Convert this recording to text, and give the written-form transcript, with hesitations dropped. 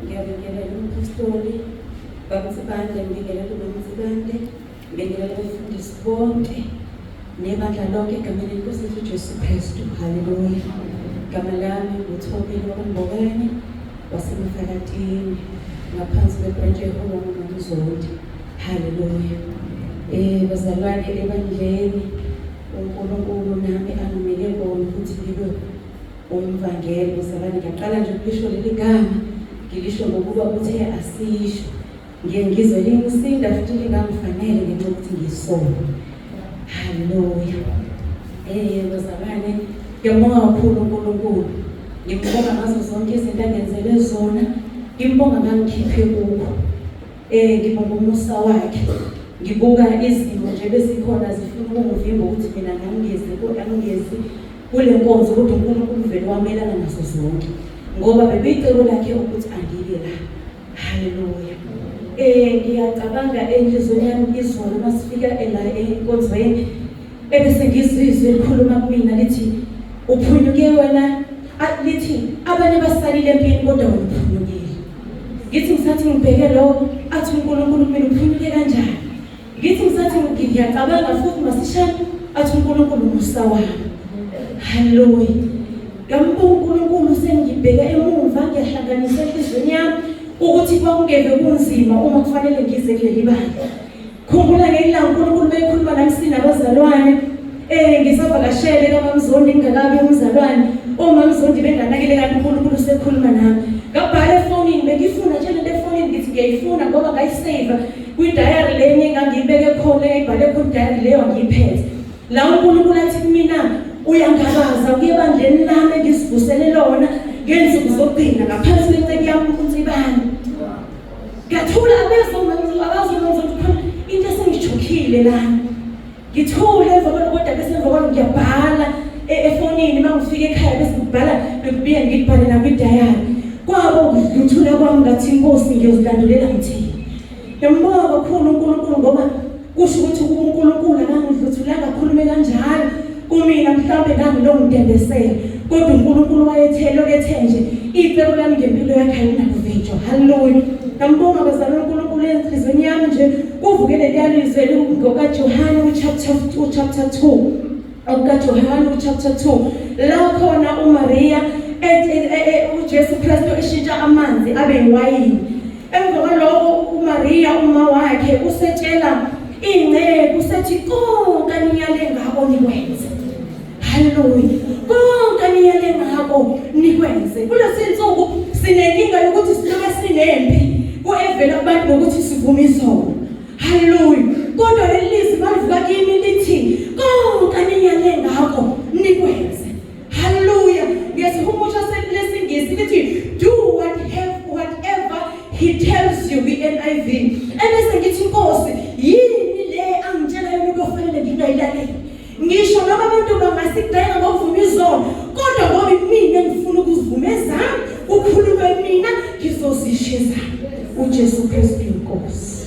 Ngiyabingelela umphostoli baMsibande, ngibingelela uMaMsibande, ngibingelela abafundisi bonke nebandla lonke egameni lenkosi yethu uJesu Kristu. Haleluya. Igama lami nguThobile wakwaMbokane waseMfakatini ngaphansi kwebhrantshi eholwa nguMamzondi. Haleluya. Bazalwane ebandleni uNkulunkulu nami anginike kona ukuthi ngibe umvangeli bazalwane ngiyaqala nje ukulisho leli gama ngilisho ngokuba uthe asisho ngiye ngizwe lingisinda futhi lingangifanele ngenxa yokuthi ngisona haleluya bazalwane ngiyambonga kakhulu uNkulunkulu ngimbonga ngazo zonke izinto angenzele zona ngimbonga ngangikhiphe kukho ngibonga umusa wakhe ngibuka izimo nje besikhona zifuna ukungivimba ukuthi mina ngangingezi angingezi kule nkonzo kodwa uNkulunkulu vele wamelana nazo zonke ngoba bebeyicebo lakhe ukuthi angibe la. Haleluya. Ngiyacabanga enhliziyweni yami izolo masifika la enkonzweni ebese ngizizwe likhuluma kumina lithi uphunyuke wena, lithi abanye basalile empini kodwa wena uphunyukile. Ngithi ngisathi ngibheke lo athi uNkulunkulu kumina uphunyuke kanjani? Ngithi ngisathi ngiyacabanga futhi masishane athi uNkulunkulu umusa wami. Haleluya. Ngambonga uNkulunkulu sengibheka emuva ngiyahlanganisa enhliziyweni yami ukuthi kwakungeve kunzima uma kufanele ngize kuleli bandla. Khumbula ngelanga uNkulunkulu bekhuluma nami sinabazalwane ngisavakashele kaMamzondi ngingakabi umzalwane oMamzondi benganakile kanti uNkulunkulu usekhuluma nami. Ngabhala efonini bengifuna nje lento efonini ngithi ngiyayifuna ngoba ngayisave kwi-diary le engangiyibeke khona engayibhale khona i-diary leyo angiyiphethe. La uNkulunkulu athi kumina uyangabaza uye ebandleni lami engisivusele lona ngensuku zokugcina ngaphansi kwenceku yami uNtsibane. Ngathula abezomamzondi khona into esengijokile lana. Ngithule emva kwalokho kodwa bese emva kwalokho ngiyabhala efonini uma ngifika ekhaya bese ngibhala bekubuye ngikubhale nakwidayari. Kwabo ukudluthula kwami ngathi inkosi ngiyozilandulela ngithini. Ngiyambonga kakhulu uNkulunkulu ngoba kusho ukuthi ukuba uNkulunkulu akangidluthulanga akhulume kanjalo kumina mhlawumbe ngangilongidembesela kodwa uNkulunkulu wayethelo kethe nje icebo lami ngempilo yakhe alinakuvinjwa. Haleluya. Ngambonga bazalwane uNkulunkulu enhliziyweni yami nje kuvuke leliya lizwi ngokaJohane uchapter 2 okukaJohane uchapter 2 la khona uMaria uJesu Kristu eshintsha amanzi abe yiwayini. Emva kwaloko uMaria uma wakhe usetshela inceku usethi konke aniyale ngako nikwenze. Haleluya. Konke aniyale ngako nikwenze. Kulezi nsuku sinenkinga yokuthi silobe sinempi kuevela kubantu ngokuthi sivume izono. Haleluya. Kodwa leli lizwi malivuka kimi lithi konke aniyale ngako nikwenze. Haleluya. Ngesihumusho lesiNgisi lithi do whatever he tells you kwi-NIV. Ebese ngithi inkosi yini le angitshela yona kuyofanele ngingayilaleli. Ngisho noma abantu bangasigxeka ngokuvuma izono kodwa ngoba mina ngifuna ukuzivuma ezami kukhulume mina ngizozisho ezami. uJesu Kristu inkosi.